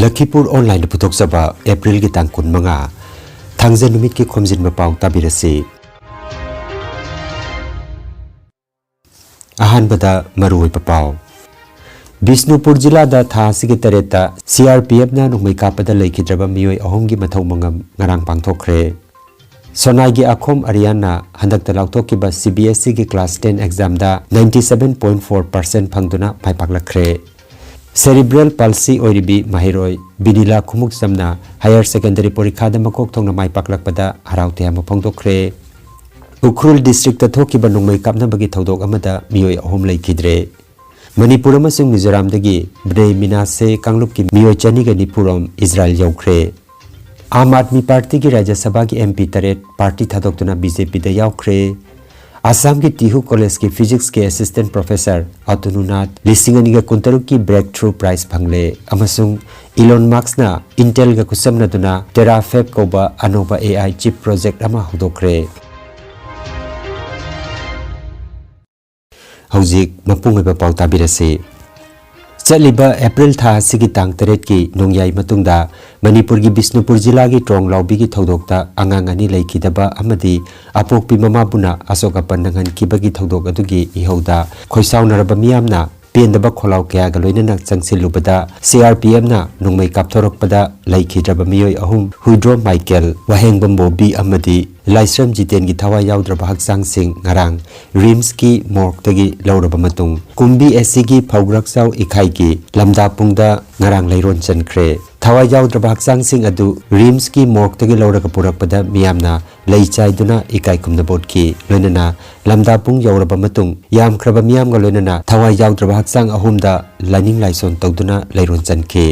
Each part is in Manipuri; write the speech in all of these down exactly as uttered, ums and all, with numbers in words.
ꯂꯈꯤꯄꯨꯔ ꯑꯣꯟꯂꯥꯏꯟꯗ ꯄꯨꯊꯣꯛꯆꯕ ꯑꯦꯄ꯭ꯔꯤꯜꯒꯤ ꯇꯥꯡ ꯀꯨꯟꯃꯉꯥ, ꯊꯥꯡꯖ ꯅꯨꯃꯤꯠꯀꯤ ꯈꯣꯝꯖꯤꯟꯕ ꯄꯥꯎ ꯇꯥꯕꯤꯔꯁꯤ꯫ ꯑꯍꯥꯟꯕꯗ ꯃꯔꯨꯑꯣꯏꯕ ꯄꯥꯎ꯫ ꯕꯤꯁꯅꯨꯄꯨꯔ ꯖꯤꯂꯥꯗ ꯊꯥ ꯑꯁꯤꯒꯤ ꯇꯔꯦꯠꯇ ꯁꯤ ꯑꯥꯔ ꯄꯤ ꯑꯦꯐꯅ ꯅꯣꯡꯃꯩ ꯀꯥꯞꯄꯗ ꯂꯩꯈꯤꯗ꯭ꯔꯕ ꯃꯤꯑꯣꯏ ꯑꯍꯨꯝꯒꯤ ꯃꯊꯧ ꯃꯉꯝ ꯉꯔꯥꯡ ꯄꯥꯡꯊꯣꯛꯈ꯭ꯔꯦ꯫ ꯁꯣꯅꯥꯏꯒꯤ ꯑꯈꯣꯝ ꯑꯔꯤꯌꯥꯟꯅ ꯍꯟꯗꯛꯇ ꯂꯥꯎꯊꯣꯛꯈꯤꯕ ꯁꯤ ꯕꯤ ꯑꯦꯁ ꯏꯒꯤ ꯀ꯭ꯂꯥꯁ ꯇꯦꯟ ꯑꯦꯛꯖꯥꯝꯗ ninety seven point four percent ꯐꯪꯗꯨꯅ ꯃꯥꯏ ꯄꯥꯛꯂꯛꯈ꯭ꯔꯦ꯫ ꯁꯦꯔꯤꯕ꯭ꯔꯦꯜ ꯄꯥꯜꯁꯤ ꯑꯣꯏꯔꯤꯕꯤ ꯃꯍꯩꯔꯣꯏ ꯕꯤꯅꯤꯂꯥ ꯈꯨꯃꯨꯛꯆꯝꯅ ꯍꯥꯌꯔ ꯁꯦꯀꯦꯟꯗꯔꯤ ꯄꯣꯔꯤꯈꯥꯗ ꯃꯀꯣꯛ ꯊꯣꯡꯅ ꯃꯥꯏ ꯄꯥꯛꯂꯛꯄꯗ ꯍꯔꯥꯎ ꯇꯌꯥꯝꯕ ꯐꯣꯡꯗꯣꯛꯈ꯭ꯔꯦ꯫ ꯎꯈ꯭ꯔꯨꯜ ꯗꯤꯁꯇ꯭ꯔꯤꯛꯇ ꯊꯣꯛꯈꯤꯕ ꯅꯣꯡꯃꯩ ꯀꯥꯞꯅꯕꯒꯤ ꯊꯧꯗꯣꯛ ꯑꯃꯗ ꯃꯤꯑꯣꯏ ꯑꯍꯨꯝ ꯂꯩꯈꯤꯗ꯭ꯔꯦ꯫ ꯃꯅꯤꯄꯨꯔ ꯑꯃꯁꯨꯡ ꯃꯤꯖꯣꯔꯥꯝꯗꯒꯤ ꯕ꯭ꯅꯦꯏ ꯃꯤꯅꯥꯁꯦ ꯀꯥꯡꯂꯨꯞꯀꯤ ꯃꯤꯑꯣꯏ ꯆꯅꯤꯒ ꯅꯤꯐꯨ ꯔꯣꯝ ꯏꯖꯔꯥꯏꯜ ꯌꯧꯈ꯭ꯔꯦ꯫ ꯑꯥꯝ ꯑꯥꯗꯃꯤ ꯄꯥꯔꯇꯤꯒꯤ ꯔꯥꯖ꯭ꯌ ꯁꯚꯥꯒꯤ ꯑꯦꯝ ꯄꯤ ꯇꯔꯦꯠ ꯄꯥꯔꯇꯤ ꯊꯥꯗꯣꯛꯇꯨꯅ ꯕꯤ ꯖꯦ ꯄꯤꯗ ꯌꯥꯎꯈ꯭ꯔꯦ꯫ ꯑꯁꯥꯝꯒꯤ ꯇꯤꯍꯨ ꯀꯣꯂꯦꯖꯀꯤ ꯐꯤꯖꯤꯛꯁꯀꯤ ꯑꯦꯁꯤꯁꯇꯦꯟꯠ ꯄ꯭ꯔꯣꯐꯦꯁꯔ ꯑꯇꯅꯨꯅꯥꯊ ꯂꯤꯁꯤꯡ ꯑꯅꯤꯒ ꯀꯨꯟꯇꯔꯨꯛꯀꯤ ꯕ꯭ꯔꯦꯛꯊ꯭ꯔꯨ ꯄ꯭ꯔꯥꯏꯖ ꯐꯪꯂꯦ ꯑꯃꯁꯨꯡ ꯏꯂꯣꯟ ꯃꯁꯛꯅ ꯏꯟꯇꯦꯜꯒ ꯈꯨꯠꯁꯝꯅꯗꯨꯅ ꯇꯦꯔꯥꯐꯦꯞ ꯀꯧꯕ ꯑꯅꯧꯕ ꯑꯦ ꯑꯥꯏ ꯆꯤꯞ ꯄ꯭ꯔꯣꯖꯦꯛ ꯑꯃ ꯍꯧꯗꯣꯛꯈ꯭ꯔꯦ꯫ ꯍꯧꯖꯤꯛ ꯃꯄꯨꯡ ꯑꯣꯏꯕ ꯄꯥꯎ ꯇꯥꯕꯤꯔꯁꯤ꯫ ꯆꯠꯂꯤꯕ ꯑꯦꯄ꯭ꯔꯤꯜ ꯊꯥ ꯑꯁꯤꯒꯤ ꯇꯥꯡ ꯇꯔꯦꯠꯀꯤ ꯅꯣꯡꯌꯥꯏ ꯃꯇꯨꯡꯗ ꯃꯅꯤꯄꯨꯔꯒꯤ ꯕꯤꯁꯅꯨꯄꯨꯔ ꯖꯤꯂꯥꯒꯤ ꯇ꯭ꯔꯣꯡ ꯂꯥꯎꯕꯤꯒꯤ ꯊꯧꯗꯣꯛꯇ ꯑꯉꯥꯡ ꯑꯅꯤ ꯂꯩꯈꯤꯗꯕ ꯑꯃꯗꯤ ꯑꯄꯣꯛꯄꯤ ꯃꯃꯥꯕꯨꯅ ꯑꯁꯣꯛ ꯑꯄꯟ ꯅꯪꯍꯟꯈꯤꯕꯒꯤ ꯊꯧꯗꯣꯛ ꯑꯗꯨꯒꯤ ꯏꯍꯧꯗ ꯈꯣꯏꯁꯥꯎꯅꯔꯕ ꯃꯤꯌꯥꯝꯅ ꯄꯦꯟꯗꯕ ꯈꯣꯜꯂꯥꯎ ꯀꯌꯥꯒ ꯂꯣꯏꯅꯅ ꯆꯪꯁꯤꯜꯂꯨꯕꯗ ꯁꯤ ꯑꯥꯔ ꯄꯤ ꯑꯦꯐꯅ ꯅꯣꯡꯃꯩ ꯀꯥꯞꯊꯣꯔꯛꯄꯗ ꯂꯩꯈꯤꯗ꯭ꯔꯕ ꯃꯤꯑꯣꯏ ꯑꯍꯨꯝ, ꯍꯨꯏꯗ꯭ꯔꯣꯝ ꯃꯥꯏꯀꯦꯜ, ꯋꯥꯍꯦꯡꯕꯝ ꯕꯣꯕꯤ ꯑꯃꯗꯤ ꯂꯥꯏꯁ꯭ꯔꯝ ꯖꯤꯇꯦꯟꯒꯤ ꯊꯋꯥꯏ ꯌꯥꯎꯗ꯭ꯔꯕ ꯍꯛꯆꯥꯡꯁꯤꯡ ꯉꯔꯥꯡ ꯔꯤꯝꯁꯀꯤ ꯃꯣꯔꯒꯇꯒꯤ ꯂꯧꯔꯕ ꯃꯇꯨꯡ ꯀꯨꯝꯕꯤ ꯑꯦꯁ ꯁꯤꯒꯤ ꯐꯧꯒ꯭ꯔꯛꯆꯥꯎ ꯏꯀꯥꯏꯒꯤ ꯂꯝꯗꯥꯄꯨꯡꯗ ꯉꯔꯥꯡ ꯂꯩꯔꯣꯟ ꯆꯟꯈ꯭ꯔꯦ꯫ ꯊꯋꯥꯏ ꯌꯥꯎꯗ꯭ꯔꯕ ꯍꯛꯆꯥꯡꯁꯤꯡ ꯑꯗꯨ ꯔꯤꯝꯁꯀꯤ ꯃꯣꯔꯒꯇꯒꯤ ꯂꯧꯔꯒ ꯄꯨꯔꯛꯄꯗ ꯃꯤꯌꯥꯝꯅ ꯂꯩ ꯆꯥꯏꯗꯨꯅ ꯏꯀꯥꯏ ꯈꯨꯝꯅꯕ ꯎꯠꯈꯤ꯫ ꯂꯣꯏꯅꯅ ꯂꯝꯗꯥꯄꯨꯡ ꯌꯧꯔꯕ ꯃꯇꯨꯡ ꯌꯥꯝꯈ꯭ꯔꯕ ꯃꯤꯌꯥꯝꯒ ꯂꯣꯏꯅꯅ ꯊꯋꯥꯏ ꯌꯥꯎꯗ꯭ꯔꯕ ꯍꯛꯆꯥꯡ ꯑꯍꯨꯝꯗ ꯂꯥꯏꯅꯤꯡ ꯂꯥꯏꯁꯣꯟ ꯇꯧꯗꯨꯅ ꯂꯩꯔꯣꯟ ꯆꯟꯈꯤ꯫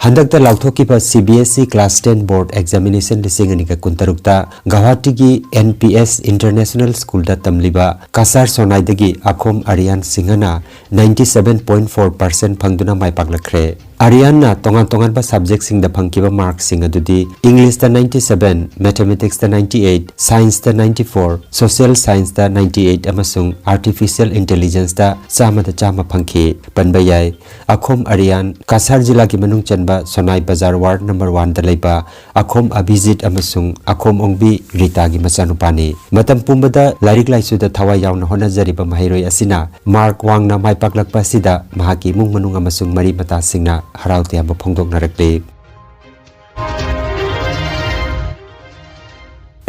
ꯍꯟꯗꯛꯇ ꯂꯥꯎꯊꯣꯛꯈꯤꯕ C B S E class ten board examination ꯂꯤꯁꯤꯡ ꯑꯅꯤꯒ ꯀꯨꯟꯇꯔꯨꯛꯇ ꯒꯧꯍꯥꯇꯤꯒꯤ ꯑꯦꯟ ꯄꯤ ꯑꯦꯁ ꯏꯟꯇꯔꯅꯦꯁꯅꯦꯜ ꯁ꯭ꯀꯨꯜꯗ ꯇꯝꯂꯤꯕ ꯀꯁꯥꯔ ꯁꯣꯅꯥꯏꯗꯒꯤ ꯑꯈꯣꯝ ꯑꯔꯤꯌꯥꯟ ꯁꯤꯡꯍꯅ ninety seven point four percent ꯐꯪꯗꯨꯅ ꯃꯥꯏ ꯄꯥꯛꯂꯛꯈ꯭ꯔꯦ꯫ ꯑꯔꯤꯌꯥꯟꯅ ꯇꯣꯉꯥꯟ ꯇꯣꯉꯥꯟꯕ ꯁꯕꯖꯦꯛꯁꯤꯡꯗ ꯐꯪꯈꯤꯕ ꯃꯥꯔꯛꯁꯤꯡ ꯑꯗꯨꯗꯤ Englishꯇ ninety seven, Mathematicsꯇ ninety eight, Scienceꯇ ninety four, Social Scienceꯇ ninety eight ꯑꯃꯁꯨꯡ Artificial Intelligenceꯇ ꯆꯥꯝꯃꯗ ꯆꯥꯝꯃ ꯐꯪꯈꯤ꯫ ꯄꯟꯕ ꯌꯥꯏ, ꯑꯈꯣꯝ ꯑꯔꯤꯌꯥꯟ, ꯀꯁꯥꯔ ꯖꯤꯂꯥꯒꯤ ꯃꯅꯨꯡ ꯆꯟꯕ ꯁꯣꯅꯥꯏ ꯕꯖꯥꯔ ꯋꯥꯔꯗ ꯅꯝꯕꯔ ꯋꯥꯟꯗ ꯂꯩꯕ ꯑꯈꯣꯝ ꯑꯚꯤꯖꯤꯠ ꯑꯃꯁꯨꯡ ꯑꯈꯣꯝ ꯑꯣꯡꯕꯤ ꯔꯤꯇꯥꯒꯤ ꯃꯆꯥꯅꯨꯄꯥꯅꯤ꯫ ꯃꯇꯝ ꯄꯨꯝꯕꯗ ꯂꯥꯏꯔꯤꯛ ꯂꯥꯏꯁꯨꯗ ꯊꯋꯥꯏ ꯌꯥꯎꯅ ꯍꯣꯠꯅꯖꯔꯤꯕ ꯃꯍꯩꯔꯣꯏ ꯑꯁꯤꯅ ꯃꯥꯔꯛ ꯋꯥꯡꯅ ꯃꯥꯏ ꯄꯥꯛꯂꯛꯄ ꯑꯁꯤꯗ ꯃꯍꯥꯛꯀꯤ ꯏꯃꯨꯡ ꯃꯅꯨꯡ ꯑꯃꯁꯨꯡ ꯃꯔꯤ ꯃꯇꯥꯁꯤꯡꯅ ꯍꯔꯥꯎ ꯇꯌꯥꯝꯕ ꯐꯣꯡꯗꯣꯛꯅꯔꯛꯂꯤ꯫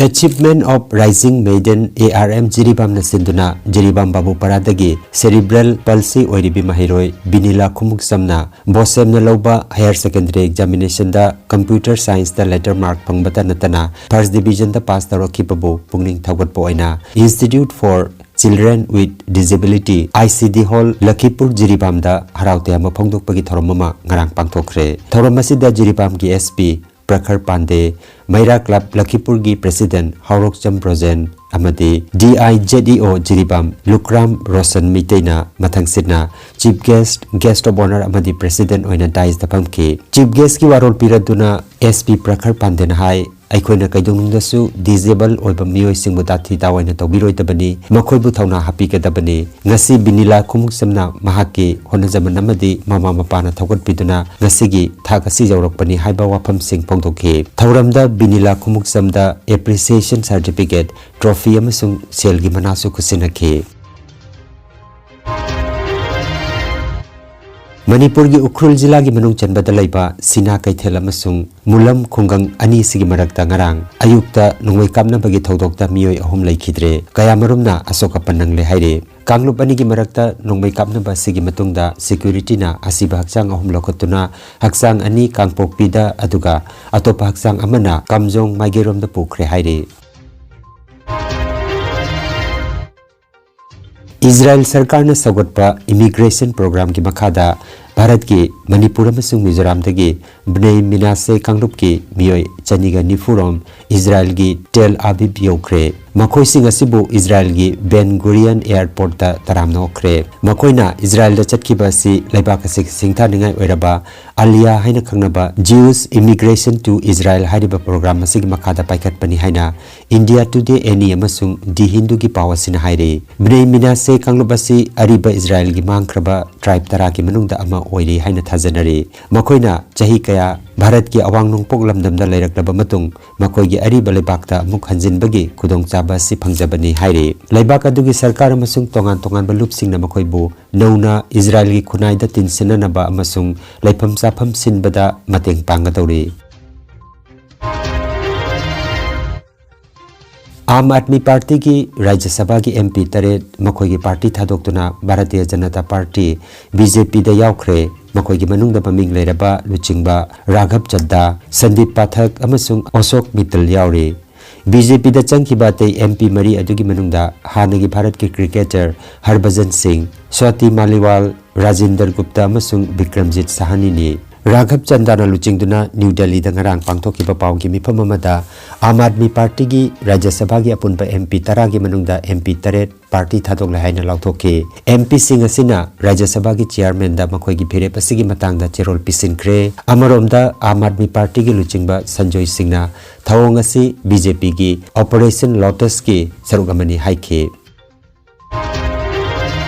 Achievement of Rising Maiden, A R M ꯖꯤꯔꯤꯕꯥꯝꯅ ꯁꯤꯟꯗꯨꯅ ꯖꯤꯔꯤꯕꯥꯝ ꯕꯥꯕꯨꯄꯥꯔꯥꯗꯒꯤ cerebral palsy ꯑꯣꯏꯔꯤꯕꯤ ꯃꯍꯩꯔꯣꯏ ꯕꯤꯅꯤꯂꯥ ꯈꯨꯃꯨꯛꯆꯝꯅ ꯕꯣꯁꯦꯝꯅ ꯂꯧꯕ higher secondary examinationꯗ computer scienceꯇ letter mark ꯐꯪꯕꯇ ꯅꯠꯇꯅ first divisionꯗ pass ꯇꯧꯔꯛꯈꯤꯕꯕꯨ ꯄꯨꯛꯅꯤꯡ ꯊꯧꯒꯠꯄ ꯑꯣꯏꯅ Institute for Children with Disability, I C D Hall, ꯂꯈꯤꯄꯨꯔ ꯖꯤꯔꯤꯕꯥꯝꯗ ꯍꯔꯥꯎ ꯇꯌꯥꯝꯕ ꯐꯣꯡꯗꯣꯛꯄꯒꯤ ꯊꯧꯔꯝ ꯑꯃ ꯉꯔꯥꯡ ꯄꯥꯡꯊꯣꯛꯈ꯭ꯔꯦ꯫ ꯊꯧꯔꯝ ꯑꯁꯤꯗ ꯖꯤꯔꯤꯕꯥꯝꯒꯤ S P ꯄ꯭ꯔꯈꯔ ꯄꯥꯟꯗꯦ, ꯃꯩꯔꯥ club ꯂꯈꯤꯄꯨꯔꯒꯤ president ꯍꯥꯎꯔꯣꯛꯆꯝ ꯕ꯭ꯔꯣꯖꯦꯟ ꯑꯃꯗꯤ D I Z E O Jiribam Lukram Roshan ꯃꯩꯇꯩꯅ ꯃꯊꯪꯁꯤꯠꯅ chief guest, guest of honour ꯑꯃꯗꯤ president ꯑꯣꯏꯅ daisꯇ ꯐꯝꯈꯤ꯫ Chief guestꯀꯤ ꯋꯥꯔꯣꯜ ꯄꯤꯔꯗꯨꯅ S P ꯄ꯭ꯔꯈꯔ ꯄꯥꯟꯗꯦꯅ ꯍꯥꯏ, ꯑꯩꯈꯣꯏꯅ ꯀꯩꯗꯧꯅꯨꯡꯗꯁꯨ disable ꯑꯣꯏꯕ ꯃꯤꯑꯣꯏꯁꯤꯡꯕꯨ ꯇꯥꯊꯤ ꯇꯥꯑꯣꯏꯅ ꯇꯧꯕꯤꯔꯣꯏꯗꯕꯅꯤ, ꯃꯈꯣꯏꯕꯨ ꯊꯧꯅꯥ ꯍꯥꯞꯄꯤꯒꯗꯕꯅꯤ꯫ ꯉꯁꯤ ꯕꯤꯅꯤꯂꯥ ꯈꯨꯃꯨꯛꯆꯝꯅ ꯃꯍꯥꯛꯀꯤ ꯍꯣꯠꯅꯖꯃꯟ ꯑꯃꯗꯤ ꯃꯃꯥ ꯃꯄꯥꯅ ꯊꯧꯒꯠꯄꯤꯗꯨꯅ ꯉꯁꯤꯒꯤ ꯊꯥꯛ ꯑꯁꯤ ꯌꯧꯔꯛꯄꯅꯤ ꯍꯥꯏꯕ ꯋꯥꯐꯝꯁꯤꯡ ꯐꯣꯡꯗꯣꯛꯈꯤ꯫ ꯊꯧꯔꯝꯗ ꯕꯤꯅꯤꯂꯥ ꯈꯨꯃꯨꯛꯆꯝꯗ appreciation certificate, trophy ꯑꯃꯁꯨꯡ ꯁꯦꯜꯒꯤ ꯃꯅꯥꯁꯨ ꯈꯨꯠꯁꯤꯟꯅꯈꯤ꯫ ꯃꯅꯤꯄꯨꯔꯒꯤ ꯎꯈ꯭ꯔꯨꯜ ꯖꯤꯂꯥꯒꯤ ꯃꯅꯨꯡ ꯆꯟꯕꯗ ꯂꯩꯕ ꯁꯤꯅꯥ ꯀꯩꯊꯦꯜ ꯑꯃꯁꯨꯡ ꯃꯨꯂꯝ ꯈꯨꯡꯒꯪ ꯑꯅꯤꯁꯤꯒꯤ ꯃꯔꯛꯇ ꯉꯔꯥꯡ ꯑꯌꯨꯛꯇ ꯅꯣꯡꯃꯩ ꯀꯥꯞꯅꯕꯒꯤ ꯊꯧꯗꯣꯛꯇ ꯃꯤꯑꯣꯏ ꯑꯍꯨꯝ ꯂꯩꯈꯤꯗ꯭ꯔꯦ, ꯀꯌꯥꯃꯔꯨꯝꯅ ꯑꯁꯣꯛ ꯑꯄꯟ ꯅꯪꯂꯦ ꯍꯥꯏꯔꯤ꯫ ꯀꯥꯡꯂꯨꯞ ꯑꯅꯤꯒꯤ ꯃꯔꯛꯇ ꯅꯣꯡꯃꯩ ꯀꯥꯞꯅꯕ ꯑꯁꯤꯒꯤ ꯃꯇꯨꯡꯗ securityꯅ ꯑꯁꯤꯕ ꯍꯛꯆꯥꯡ ꯑꯍꯨꯝ ꯂꯧꯈꯠꯇꯨꯅ ꯍꯛꯆꯥꯡ ꯑꯅꯤ ꯀꯥꯡꯄꯣꯛꯄꯤꯗ ꯑꯗꯨꯒ ꯑꯇꯣꯞꯄ ꯍꯛꯆꯥꯡ ꯑꯃꯅ ꯀꯥꯝꯖꯣꯡ ꯃꯥꯏꯀꯩꯔꯣꯝꯗ ꯄꯨꯈ꯭ꯔꯦ ꯍꯥꯏꯔꯤ꯫ ꯏꯖꯔꯥꯏꯜ ꯁꯔꯀꯥꯔꯅ ꯁꯧꯒꯠꯄ immigration programꯒꯤ ꯃꯈꯥꯗ ꯚꯥꯔꯠꯀꯤ ꯃꯅꯤꯄꯨꯔ ꯑꯃꯁꯨꯡ ꯃꯤꯖꯣꯔꯥꯝꯗꯒꯤ ꯕ꯭ꯅꯦꯏ ꯃꯤꯅꯥꯁꯦ ꯀꯥꯡꯂꯨꯞꯀꯤ ꯃꯤꯑꯣꯏ ꯆꯅꯤꯒ ꯅꯤꯐꯨꯔꯣꯝ ꯏꯖꯔꯥꯏꯜꯒꯤ ꯇꯦꯜ ꯑꯕꯤꯕ ꯌꯧꯈ꯭ꯔꯦ꯫ ꯃꯈꯣꯏꯁꯤꯡ ꯑꯁꯤꯕꯨ ꯏꯖꯔꯥꯏꯜꯒꯤ ꯕꯦꯟ ꯒꯨꯔꯤꯌꯟ ꯑꯦꯌꯔꯄꯣꯔꯠꯇ ꯇꯔꯥꯝꯅ ꯑꯣꯛꯈ꯭ꯔꯦ꯫ ꯃꯈꯣꯏꯅ ꯏꯖꯔꯥꯏꯜꯗ ꯆꯠꯈꯤꯕ ꯑꯁꯤ ꯂꯩꯕꯥꯛ ꯑꯁꯤꯒꯤ ꯁꯤꯡꯊꯥꯅꯤꯡꯉꯥꯏ ꯑꯣꯏꯔꯕ ꯑꯂꯤꯌꯥ ꯍꯥꯏꯅ ꯈꯪꯅꯕ Jews Immigration to Israel ꯍꯥꯏꯔꯤꯕ ꯄ꯭ꯔꯣꯒ꯭ꯔꯥꯝ ꯑꯁꯤꯒꯤ ꯃꯈꯥꯗ ꯄꯥꯏꯈꯠꯄꯅꯤ ꯍꯥꯏꯅ ꯏꯟꯗꯤꯌꯥ ꯇꯨꯗꯦ ꯑꯦꯅꯤ ꯑꯃꯁꯨꯡ ꯗꯤ ꯍꯤꯟꯗꯨꯒꯤ ꯄꯥꯎ ꯑꯁꯤꯅ ꯍꯥꯏꯔꯤ꯫ ꯕ꯭ꯅꯦꯏ ꯃꯤꯅꯥꯁꯦ ꯀꯥꯡꯂꯨꯞ ꯑꯁꯤ ꯑꯔꯤꯕ ꯏꯖꯔꯥꯏꯜꯒꯤ ꯃꯥꯡꯈ꯭ꯔꯕ ꯇ꯭ꯔꯥꯏꯕ ꯇꯔꯥꯒꯤ ꯃꯅꯨꯡꯗ ꯑꯃ ꯑꯣꯏꯔꯤ ꯍꯥꯏꯅ ꯊꯥꯖꯅꯔꯤ꯫ ꯃꯈꯣꯏꯅ ꯆꯍꯤ ꯀꯌꯥ ꯚꯥꯔꯠꯀꯤ ꯑꯋꯥꯡ ꯅꯣꯡꯄꯣꯛ ꯂꯝꯗꯝꯗ ꯂꯩꯔꯛꯂꯕ ꯃꯇꯨꯡ, ꯃꯈꯣꯏꯒꯤ ꯑꯔꯤꯕ ꯂꯩꯕꯥꯛꯇ ꯑꯃꯨꯛ ꯍꯟꯖꯤꯟꯕꯒꯤ ꯈꯨꯗꯣꯡꯆꯥꯕ ꯑꯁꯤ ꯐꯪꯖꯕꯅꯤ ꯍꯥꯏꯔꯤ꯫ ꯂꯩꯕꯥꯛ ꯑꯗꯨꯒꯤ ꯁꯔꯀꯥꯔ ꯑꯃꯁꯨꯡ ꯇꯣꯉꯥꯟ ꯇꯣꯉꯥꯟꯕ ꯂꯨꯞꯁꯤꯡꯅ ꯃꯈꯣꯏꯕꯨ ꯅꯧꯅ ꯏꯖꯔꯥꯏꯜꯒꯤ ꯈꯨꯟꯅꯥꯏꯗ ꯇꯤꯟꯁꯤꯟꯅꯅꯕ ꯑꯃꯁꯨꯡ ꯂꯩꯐꯝ ꯆꯥꯐꯝ ꯁꯤꯟꯕꯗ ꯃꯇꯦꯡ ꯄꯥꯡꯒꯗꯧꯔꯤ꯫ ꯑꯥꯝ ꯑꯥꯗꯃꯤ ꯄꯥꯔꯇꯤꯒꯤ ꯔꯥꯖ꯭ꯌ ꯁꯚꯥꯒꯤ ꯑꯦꯝ ꯄꯤ ꯇꯔꯦꯠ ꯃꯈꯣꯏꯒꯤ ꯄꯥꯔꯇꯤ ꯊꯥꯗꯣꯛꯇꯨꯅ Bharatiya Janata party, B J ꯄꯤꯗ ꯌꯥꯎꯈ꯭ꯔꯦ꯫ ꯃꯈꯣꯏꯒꯤ ꯃꯅꯨꯡꯗ ꯃꯃꯤꯡ ꯂꯩꯔꯕ ꯂꯨꯆꯤꯡꯕ ꯔꯥꯘꯕ ꯆꯗ꯭ꯗꯥ, ꯁꯟꯗꯤꯞ ꯄꯥꯊꯛ ꯑꯃꯁꯨꯡ ꯑꯁꯣꯛ ꯃꯤꯇꯜ ꯌꯥꯎꯔꯤ꯫ ꯕꯤ ꯖꯦ ꯄꯤꯗ ꯆꯪꯈꯤꯕ ꯑꯇꯩ ꯑꯦꯝ ꯄꯤ ꯃꯔꯤ ꯑꯗꯨꯒꯤ ꯃꯅꯨꯡꯗ ꯍꯥꯟꯅꯒꯤ ꯚꯥꯔꯠꯀꯤ ꯀ꯭ꯔꯤꯀꯦꯇꯔ ꯍꯔꯚꯖꯟ ꯁꯤꯡ, ꯁ꯭ꯋꯥꯇꯤ ꯃꯥꯂꯤꯋꯥꯜ, ꯔꯥꯖꯤꯟꯗꯔ ꯒꯨꯞꯇ ꯑꯃꯁꯨꯡ ꯕꯤꯀ꯭ꯔꯝꯖꯤꯠ ꯁꯍꯥꯅꯤꯅꯤ꯫ ꯔꯥꯘꯕ ꯆꯟꯗꯥꯅ ꯂꯨꯆꯤꯡꯗꯨꯅ ꯅ꯭ꯌꯨ ꯗꯦꯜꯂꯤꯗ ꯉꯔꯥꯡ ꯄꯥꯡꯊꯣꯛꯈꯤꯕ ꯄꯥꯎꯒꯤ ꯃꯤꯐꯝ ꯑꯃꯗ ꯑꯥꯝ ꯑꯥꯗꯃꯤ ꯄꯥꯔꯇꯤꯒꯤ ꯔꯥꯖ꯭ꯌ ꯁꯚꯥꯒꯤ ꯑꯄꯨꯟꯕ ꯑꯦꯝ ꯄꯤ ꯇꯔꯥꯒꯤ ꯃꯅꯨꯡꯗ ꯑꯦꯝ ꯄꯤ ꯇꯔꯦꯠ ꯄꯥꯔꯇꯤ ꯊꯥꯗꯣꯛꯂꯦ ꯍꯥꯏꯅ ꯂꯥꯎꯊꯣꯛꯈꯤ꯫ ꯑꯦꯝ ꯄꯤꯁꯤꯡ ꯑꯁꯤꯅ ꯔꯥꯖ꯭ꯌ ꯁꯚꯥꯒꯤ ꯆꯤꯌꯥꯔꯃꯦꯟꯗ ꯃꯈꯣꯏꯒꯤ ꯐꯤꯔꯦꯞ ꯑꯁꯤꯒꯤ ꯃꯇꯥꯡꯗ ꯆꯦꯔꯣꯜ ꯄꯤꯁꯤꯟꯈ꯭ꯔꯦ꯫ ꯑꯃꯔꯣꯝꯗ, ꯑꯥꯝ ꯑꯥꯗꯃꯤ ꯄꯥꯔꯇꯤꯒꯤ ꯂꯨꯆꯤꯡꯕ ꯁꯟꯖꯣꯏ ꯁꯤꯡꯅ ꯊꯧꯑꯣꯡ ꯑꯁꯤ ꯕꯤ ꯖꯦ ꯄꯤꯒꯤ ꯑꯣꯄꯔꯦꯁꯟ ꯂꯣꯇꯁꯀꯤ ꯁꯔꯨꯛ ꯑꯃꯅꯤ ꯍꯥꯏꯈꯤ꯫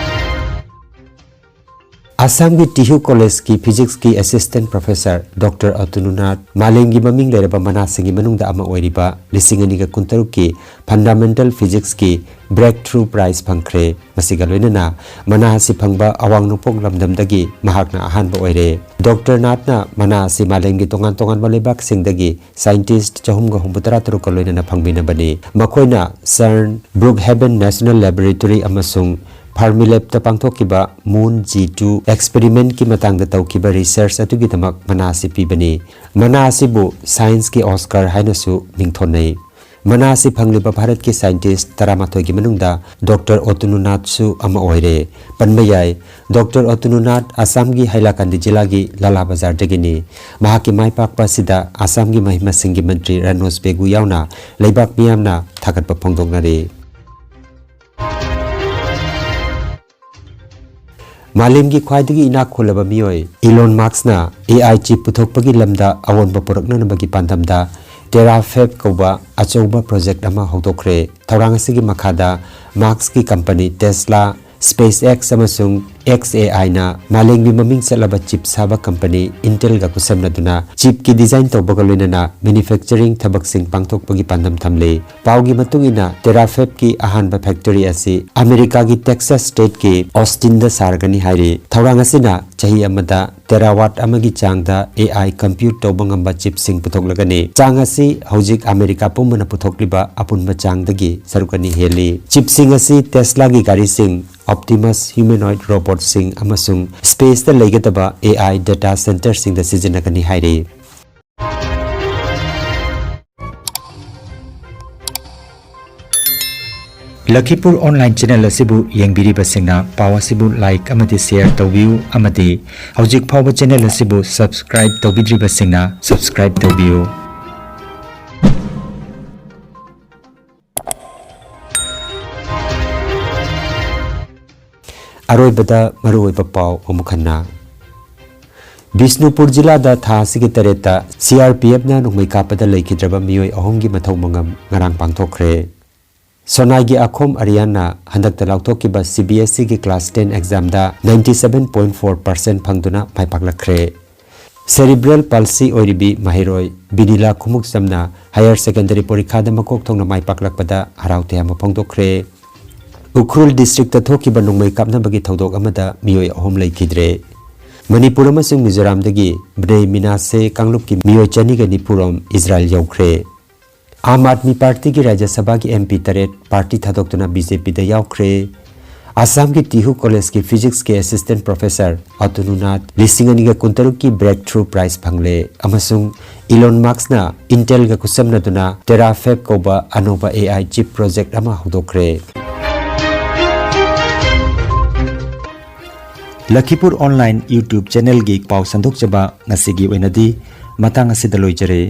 ꯑꯁꯥꯝꯒꯤ ꯇꯤꯍꯨ ꯀꯣꯂꯦꯖꯀꯤ ꯐꯤꯖꯤꯛꯁꯀꯤ ꯑꯦꯁꯤꯁꯇꯦꯟꯠ ꯄ꯭ꯔꯣꯐꯦꯁꯔ ꯗꯣꯛꯇꯔ ꯑꯇꯅꯨꯅꯥꯊ ꯃꯥꯂꯦꯝꯒꯤ ꯃꯃꯤꯡ ꯂꯩꯔꯕ ꯃꯅꯥꯁꯤꯡꯒꯤ ꯃꯅꯨꯡꯗ ꯑꯃ ꯑꯣꯏꯔꯤꯕ ꯂꯤꯁꯤꯡ ꯑꯅꯤꯒ ꯀꯨꯟꯇꯔꯨꯛꯀꯤ ꯐꯟꯗꯥꯃꯦꯟꯇꯜ ꯐꯤꯖꯤꯛꯁꯀꯤ ꯕ꯭ꯔꯦꯛꯊ꯭ꯔꯨ ꯄ꯭ꯔꯥꯏꯖ ꯐꯪꯈ꯭ꯔꯦ꯫ ꯃꯁꯤꯒ ꯂꯣꯏꯅꯅ ꯃꯅꯥ ꯑꯁꯤ ꯐꯪꯕ ꯑꯋꯥꯡ ꯅꯣꯡꯄꯣꯛ ꯂꯝꯗꯝꯗꯒꯤ ꯃꯍꯥꯛꯅ ꯑꯍꯥꯟꯕ ꯑꯣꯏꯔꯦ꯫ ꯗꯣꯛꯇꯔ ꯅꯥꯊꯅ ꯃꯅꯥ ꯑꯁꯤ ꯃꯥꯂꯦꯝꯒꯤ ꯇꯣꯉꯥꯟ ꯇꯣꯉꯥꯟꯕ ꯂꯩꯕꯥꯛꯁꯤꯡꯗꯒꯤ ꯁꯥꯏꯟꯇꯤꯁꯠ ꯆꯍꯨꯝꯒ ꯍꯨꯝꯐꯨꯇꯔꯥ ꯇꯔꯨꯛꯀ ꯂꯣꯏꯅꯅ ꯐꯪꯃꯤꯟꯅꯕꯅꯤ꯫ ꯃꯈꯣꯏꯅ ꯁꯔꯟ, ꯕ꯭ꯔꯨꯛꯍꯦꯕꯟ ꯅꯦꯁꯅꯦꯜ ꯂꯦꯕꯣꯔꯦꯇꯣꯔꯤ ꯑꯃꯁꯨꯡ ꯐꯥꯔꯃꯤꯂꯦꯕꯇ ꯄꯥꯡꯊꯣꯛꯈꯤꯕ ꯃꯨꯟ ꯖꯤ ꯇꯨ ꯑꯦꯛꯁꯄꯦꯔꯤꯃꯦꯟꯠꯀꯤ ꯃꯇꯥꯡꯗ ꯇꯧꯈꯤꯕ ꯔꯤꯁꯔꯆ ꯑꯗꯨꯒꯤꯗꯃꯛ ꯃꯅꯥ ꯑꯁꯤ ꯄꯤꯕꯅꯤ꯫ ꯃꯅꯥ ꯑꯁꯤꯕꯨ ꯁꯥꯏꯟꯁꯀꯤ ꯑꯣꯁꯀꯥꯔ ꯍꯥꯏꯅꯁꯨ ꯃꯤꯡꯊꯣꯟꯅꯩ꯫ ꯃꯅꯥ ꯑꯁꯤ ꯐꯪꯂꯤꯕ ꯚꯥꯔꯠꯀꯤ scientist ꯇꯔꯥꯃꯥꯊꯣꯏꯒꯤ ꯃꯅꯨꯡꯗ ꯗꯣꯛꯇꯔ ꯑꯣꯇꯨꯅꯨꯅꯥꯊꯁꯨ ꯑꯃ ꯑꯣꯏꯔꯦ꯫ ꯄꯟꯕ ꯌꯥꯏ, ꯗꯣꯛꯇꯔ ꯑꯣꯇꯨꯅꯨꯅꯥꯊ ꯑꯁꯥꯝꯒꯤ ꯍꯥꯏꯂꯥꯀꯥꯟꯗꯤ ꯖꯤꯂꯥꯒꯤ ꯂꯥꯂꯥ ꯕꯖꯥꯔꯗꯒꯤꯅꯤ꯫ ꯃꯍꯥꯛꯀꯤ ꯃꯥꯏ ꯄꯥꯛꯄ ꯑꯁꯤꯗ ꯑꯁꯥꯝꯒꯤ ꯃꯍꯩ ꯃꯁꯤꯡꯒꯤ ꯃꯟꯇ꯭ꯔꯤ ꯔꯥꯅꯣꯖ ꯄꯦꯒꯨ ꯌꯥꯎꯅ ꯂꯩꯕꯥꯛ ꯃꯤꯌꯥꯝꯅ ꯊꯥꯒꯠꯄ ꯐꯣꯡꯗꯣꯛꯅꯔꯤ꯫ ꯃꯥꯂꯦꯝꯒꯤ ꯈ꯭ꯋꯥꯏꯗꯒꯤ ꯏꯅꯥꯛ ꯈꯨꯜꯂꯕ ꯃꯤꯑꯣꯏ ꯏꯂꯣꯟ ꯃꯥꯛꯁꯅ A I chip ꯄꯨꯊꯣꯛꯄꯒꯤ ꯂꯝꯗ ꯑꯑꯣꯟꯕ ꯄꯨꯔꯛꯅꯅꯕꯒꯤ ꯄꯥꯟꯗꯝꯗ TerraFab ꯀꯧꯕ ꯑꯆꯧꯕ project ꯑꯃ ꯍꯧꯗꯣꯛꯈ꯭ꯔꯦ꯫ ꯊꯧꯔꯥꯡ ꯑꯁꯤꯒꯤ ꯃꯈꯥꯗ ꯃꯥꯛꯁꯀꯤ company Tesla, SpaceX ꯑꯃꯁꯨꯡ X A I ꯅ ꯃꯥꯂꯦꯝꯒꯤ ꯃꯃꯤꯡ ꯆꯠꯂꯕ chip ꯁꯥꯕ company Intelꯒ ꯈꯨꯠꯁꯝꯅꯗꯨꯅ chipꯀꯤ design ꯇꯧꯕꯒ ꯂꯣꯏꯅꯅ manufacturing ꯊꯕꯛꯁꯤꯡ ꯄꯥꯡꯊꯣꯛꯄꯒꯤ ꯄꯥꯟꯗꯝ ꯊꯝꯂꯤ꯫ ꯄꯥꯎꯒꯤ ꯃꯇꯨꯡ ꯏꯟꯅ, TerraFabꯀꯤ ꯑꯍꯥꯟꯕ factory ꯑꯁꯤ ꯑꯃꯦꯔꯤꯀꯥꯒꯤ Texas stateꯀꯤ Austinꯗ ꯁꯥꯔꯒꯅꯤ ꯍꯥꯏꯔꯤ꯫ ꯊꯧꯔꯥꯡ ꯑꯁꯤꯅ ꯆꯍꯤ ꯑꯃꯗ terawatt ꯑꯃꯒꯤ ꯆꯥꯡꯗ A I compute ꯇꯧꯕ ꯉꯝꯕ chipꯁꯤꯡ ꯄꯨꯊꯣꯛꯂꯒꯅꯤ꯫ ꯆꯥꯡ ꯑꯁꯤ ꯍꯧꯖꯤꯛ ꯑꯃꯦꯔꯤꯀꯥ ꯄꯨꯝꯕꯅ ꯄꯨꯊꯣꯛꯂꯤꯕ ꯑꯄꯨꯟꯕ ꯆꯥꯡꯗꯒꯤ ꯁꯔꯨꯛ ꯑꯅꯤ ꯍꯦꯜꯂꯤ꯫ Chipꯁꯤꯡ ꯑꯁꯤ Teslaꯒꯤ ꯒꯥꯔꯤꯁꯤꯡ, Optimus humanoid robotꯁꯤꯡ ꯑꯃꯁꯨꯡ spaceꯇ ꯂꯩꯒꯗꯕ A I data centreꯁꯤꯡꯗ ꯁꯤꯖꯤꯟꯅꯒꯅꯤ ꯍꯥꯏꯔꯤ꯫ ꯂꯈꯤꯄꯨꯔ online channel ꯑꯁꯤꯕꯨ ꯌꯦꯡꯕꯤꯔꯤꯕꯁꯤꯡꯅ ꯄꯥꯎ ꯑꯁꯤꯕꯨ like ꯑꯃꯗꯤ share ꯇꯧꯕꯤꯌꯨ ꯑꯃꯗꯤ ꯍꯧꯖꯤꯛ ꯐꯥꯎꯕ channel ꯑꯁꯤꯕꯨ subscribe ꯇꯧꯕꯤꯗ꯭ꯔꯤꯕꯁꯤꯡꯅ subscribe ꯇꯧꯕꯤꯌꯨ꯫ ꯑꯔꯣꯏꯕꯗ ꯃꯔꯨꯑꯣꯏꯕ ꯄꯥꯎ ꯑꯃꯨꯛ ꯍꯟꯅ꯫ ꯕꯤꯁꯅꯨꯄꯨꯔ ꯖꯤꯂꯥꯗ ꯊꯥ ꯑꯁꯤꯒꯤ ꯇꯔꯦꯠꯇ C R P Fꯅ ꯅꯣꯡꯃꯩ ꯀꯥꯞꯄꯗ ꯂꯩꯈꯤꯗ꯭ꯔꯕ ꯃꯤꯑꯣꯏ ꯑꯍꯨꯝꯒꯤ ꯃꯊꯧ ꯃꯉꯝ ꯉꯔꯥꯡ ꯄꯥꯡꯊꯣꯛꯈ꯭ꯔꯦ꯫ ꯁꯣꯅꯥꯏꯒꯤ ꯑꯈꯣꯝ ꯑꯔꯤꯌꯥꯟꯅ ꯍꯟꯗꯛꯇ ꯂꯥꯎꯊꯣꯛꯈꯤꯕ C B S Eꯒꯤ class ten examꯗ ninety seven point four percent ꯐꯪꯗꯨꯅ ꯃꯥꯏ ꯄꯥꯛꯂꯛꯈ꯭ꯔꯦ꯫ Cerebral palsy ꯑꯣꯏꯔꯤꯕꯤ ꯃꯍꯩꯔꯣꯏ ꯕꯤꯅꯤꯂꯥ ꯈꯨꯃꯨꯛꯆꯝꯅ higher secondary ꯄꯔꯤꯈꯥꯗ ꯃꯀꯣꯛ ꯊꯣꯡꯅ ꯃꯥꯏ ꯄꯥꯛꯂꯛꯄꯗ ꯍꯔꯥꯎ ꯇꯌꯥꯝꯕ ꯐꯣꯡꯗꯣꯛꯈ꯭ꯔꯦ꯫ ꯎꯈ꯭ꯔꯨꯜ districtꯇ ꯊꯣꯛꯈꯤꯕ ꯅꯣꯡꯃꯩ ꯀꯥꯞꯅꯕꯒꯤ ꯊꯧꯗꯣꯛ ꯑꯃꯗ ꯃꯤꯑꯣꯏ ꯑꯍꯨꯝ ꯂꯩꯈꯤꯗ꯭ꯔꯦ꯫ ꯃꯅꯤꯄꯨꯔ ꯑꯃꯁꯨꯡ ꯃꯤꯖꯣꯔꯥꯝꯗꯒꯤ ꯕ꯭ꯅꯦꯏ ꯃꯤꯅꯥꯁꯦ ꯀꯥꯡꯂꯨꯞꯀꯤ ꯃꯤꯑꯣꯏ ꯆꯅꯤꯒ ꯅꯤꯐꯨ ꯔꯣꯝ ꯏꯖꯔꯥꯏꯜ ꯌꯧꯈ꯭ꯔꯦ꯫ ꯑꯥꯝ ꯑꯥꯗꯃꯤ ꯄꯥꯔꯇꯤꯒꯤ ꯔꯥꯖ꯭ꯌ ꯁꯚꯥꯒꯤ M P ꯇꯔꯦꯠ ꯄꯥꯔꯇꯤ ꯊꯥꯗꯣꯛꯇꯨꯅ B J Pꯗ ꯌꯥꯎꯈ꯭ꯔꯦ꯫ ꯑꯁꯥꯝꯒꯤ ꯇꯤꯍꯨ ꯀꯣꯂꯦꯖꯀꯤ ꯐꯤꯖꯤꯛꯁꯀꯤ ꯑꯦꯁꯤꯁꯇꯦꯟꯠ ꯄ꯭ꯔꯣꯐꯦꯁꯔ ꯑꯇꯨꯅꯨꯅꯥꯊ ꯂꯤꯁꯤꯡ ꯑꯅꯤꯒ ꯀꯨꯟꯇꯔꯨꯛꯀꯤ ꯕ꯭ꯔꯦꯛꯊ꯭ꯔꯨ ꯄ꯭ꯔꯥꯏꯖ ꯐꯪꯂꯦ ꯑꯃꯁꯨꯡ ꯏꯂꯣꯟ ꯃꯁ꯭ꯛꯅ ꯏꯟꯇꯦꯜꯒ ꯈꯨꯠꯁꯝꯅꯗꯨꯅ ꯇꯦꯔꯥꯐꯦꯕ ꯀꯧꯕ ꯑꯅꯧꯕ ꯑꯦ ꯑꯥꯏ ꯆꯤꯞ ꯄ꯭ꯔꯣꯖꯦꯛ ꯑꯃ ꯍꯧꯗꯣꯛꯈ꯭ꯔꯦ꯫ ꯂꯈꯤꯄꯨꯔ ꯑꯣꯟꯂꯥꯏꯟ YouTube ꯆꯦꯅꯦꯜꯒꯤ ꯄꯥꯎ ꯁꯟꯗꯣꯛꯆꯕ ꯉꯁꯤꯒꯤ ꯑꯣꯏꯅꯗꯤ ꯃꯇꯥꯡ ꯑꯁꯤꯗ ꯂꯣꯏꯖꯔꯦ꯫